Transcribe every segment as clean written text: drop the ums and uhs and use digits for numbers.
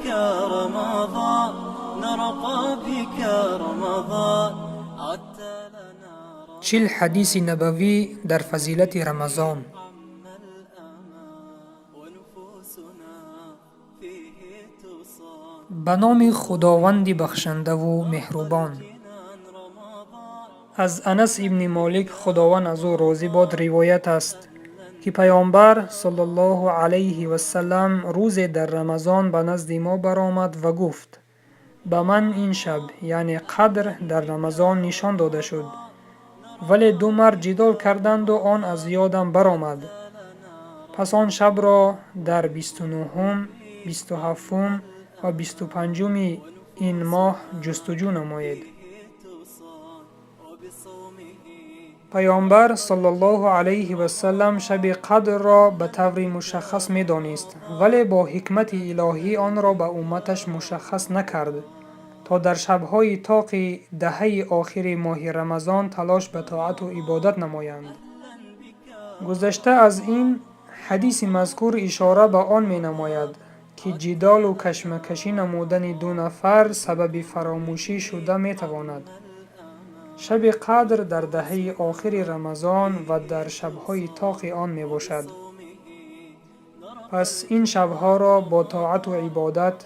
بك رمضان، نرقى بك رمضان، عدت لنا. 40 ҳадиси набавӣ дар фазилати Рамазон. ونفوسنا فيه تصان. Ба номи Худованди бахшандаву меҳрубон. Аз Анас ибни Молик, Худованд аз ӯ розӣ бод, ривоят аст, ки Паёмбар саллаллоҳу алайҳи васалам рӯзе дар Рамазон ба назди мо баромад ва гуфт: «Ба ман ин шаб, яъне Қадр, дар Рамазон нишон дода шуд, вале ду мард ҷидол карданду он аз ёдам баромад. Пас он шабро дар 29-ум, 27-ум ва 25-уми ин моҳ ҷустуҷӯ намоед». Паёмбар саллаллоҳу алайҳи васалам шаби Қадрро ба таври мушаххас медонист, вале бо ҳикмати илоҳӣ онро ба умматаш мушаххас накард, то дар шабҳои тоқи даҳаи охири моҳи Рамазон талош ба тоату ибодат намоянд. Гузашта аз ин, ҳадиси мазкур ишора ба он менамояд, ки ҷидолу кашмакашӣ намудани ду нафар сабаби фаромӯшӣ шуда метавонад. Шаби Қадр дар даҳаи охири Рамазон ва дар шабҳои тоқи он мебошад. Пас ин шабҳоро бо тоату ибодат,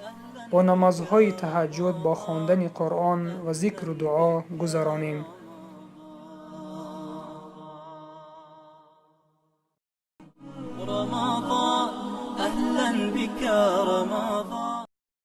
бо намозҳои таҳаҷҷуд, бо хондани Қуръон ва зикру дуо гузаронем.